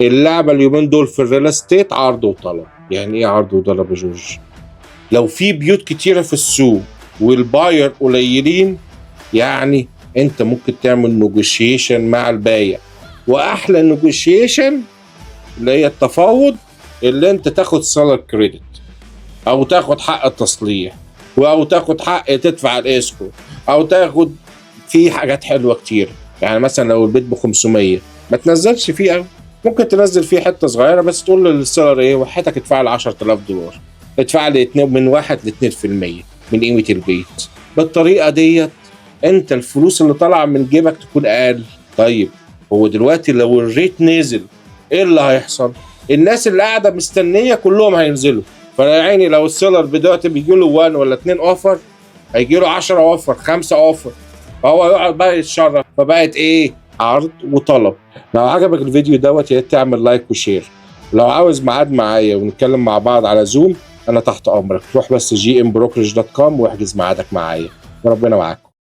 اللعبة اليومين دول في ال real estate عرض وطلب. يعني ايه عرض وطلب يا جورج؟ لو في بيوت كتيرة في السوق وال buyer قليلين، يعني انت ممكن تعمل negotiation مع البايع. واحلى negotiation اللي هي التفاوض، اللي انت تاخد seller credit او تاخد حق التصليح او تاخد حق تدفع ال escrow او تاخد في حاجات حلوة كتير. يعني مثلا لو البيت ب 500 ما تنزلش فيه قوي، ممكن تنزل فيه حتة صغيرة بس تقول لل seller ايه، وحياتك ادفع لي $10,000، ادفع لي 2 من 1 ل 2% من قيمة البيت. بالطريقة ديت انت الفلوس اللي طالعه من جيبك تكون اقل. طيب هو دلوقتي لو ال rate نزل ايه اللي هيحصل؟ الناس اللي قاعدة مستنيه كلهم هينزلوا. فيا عيني لو ال seller دلوقتي بيجي له 1 ولا 2 offer، هيجي له 10 offer، 5 offer، فهو يقعد بقى يتشرط. فبقت ايه؟ عرض وطلب. لو عجبك الفيديو دوت يا ريت تعمل like و share. لو عاوز ميعاد معايا ونتكلم مع بعض على Zoom انا تحت امرك. روح بس gmbrokerage.com واحجز ميعادك معايا، وربنا معاكم.